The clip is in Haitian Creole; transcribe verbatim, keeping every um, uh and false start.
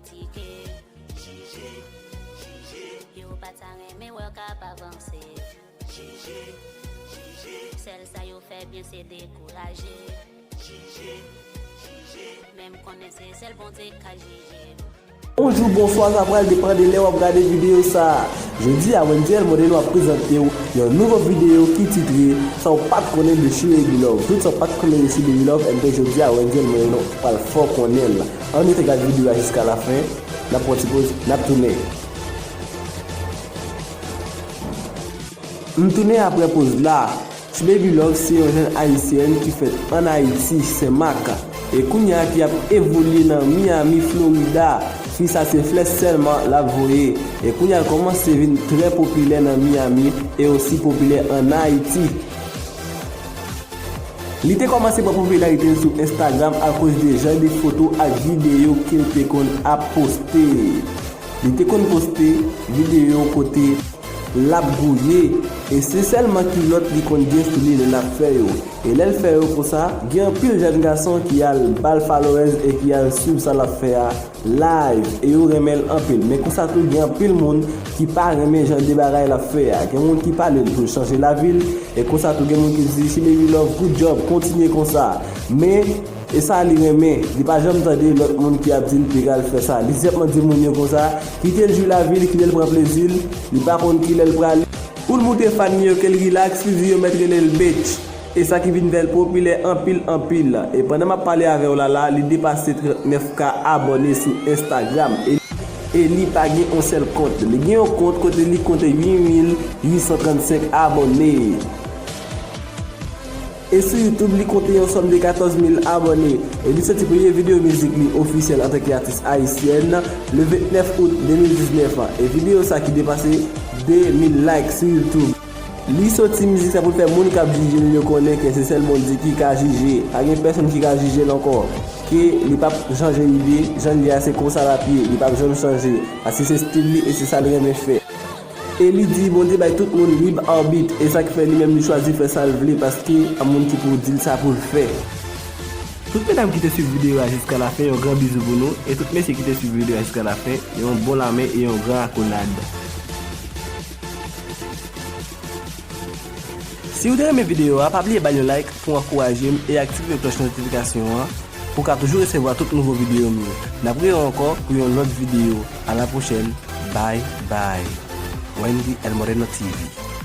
Kritike, jije, jije. Yo pa ta renmen wè w k ap avanse. Jije, jije. Sèl sa yo fè byen se dekouraje. Jije, jije. Men m konnen se sèl Bondye k ka jije m. Bonjou, bonswa, sa pral depann de lè w ap gade videyo sa a. Jodi a, Wendy L Moreno ap prezante w yon nouvo videyo ki titre Sa w pa t konnen de Chibaby Love. Tout sa w pa t konnen de Chibaby Love, enben jodi a, Wendy L Moreno pral fè w konnen l. Ann rete gade videyo a jiska lafen. N ap pran ti poz, n ap tounen. M tounen apre poz la. Chibaby Love se yon jèn ayisyèn ki fèt ann Ayiti, Senmak, e kounye a ki ap evolye nan Miami, Florida. Fi sa se flè sèlman l ap voye. E kounye a l kòmanse vin trè popilè nan Miami e osi popilè ann Ayiti. Li te kòmanse pran popilarite l sou Instagram akoz de jan de foto ak videyo ke l te konn ap poste. Li te konn poste videyo kote l ap gouye, e se sèlman kilòt li konn gen sou li lè l ap fè yo. E lè l fè yo konsa, gen anpil jèn gason ki al ba l followers e ki al swiv sa l ap fè a live, e yo renmen l anpil. Men konsa tou, gen anpil moun ki pa renmen jan de bagay l ap fè a. Gen moun ki pale l pou l chanje lavi l, e konsa tou, gen moun ki di, Chibaby Love, good job, kontinye konsa. Men, e sa li renmen, li pa janm tande lòt moun ki ap di l piga l fè sa. Li senpman di moun yo konsa, kite l jwi lavi l, kite l pran plezi l, li pa konn kilè l prale. Pou l montre fan li yo ke l relax, li di yo mèt rele l bitch. E sa ki vin fè l popilè anpil, anpil. E pandan m ap pale avè w la la, li depase trannèf ka abòne sou Instagram. E, e li pa gen yon sèl kont. Li gen yon kont kote li konte uit mil uit san trannsenk abòne. E sou YouTube, li konte yon sòm de katòz mil abòne. E li soti premye videyo mizik li ofisyèl antanke atis ayisyèn, le vennèf out de mil diznèf. E videyo sa ki depase de mil like sou YouTube. Li soti mizik sa pou l fè moun k ap jije l yo konnen ke se sèl Bondye ki ka jije. Pa gen pèsonn ki ka jije l ankò. Ke li p ap chanje ide, jan l ye a se konsa l ap ye. Li p ap janm chanje. Paske se stil li e se sa l renmen fè. E li di, Bondye bay tout moun lib arbit, e sa k fè li menm li chwazi fè sa l vle, paske pa moun ki pou di l sa pou l fè. Tout medam ki te swiv videyo a jiska lafen, yon gran bizou pou nou, e tout mesye ki te swiv videyo a jiska lafen, yon bon lamen e yon gran akolad. Si w te renmen videyo a, pa bliye ba l yon like pou w ankouraje m e aktive klòch notifikasyon an pou w ka toujou resevwa tout nouvo videyo m yo. N ap rewè ankò pou yon lòt videyo. A la pwochèn. Bye bye. Wendy El Moreno T V.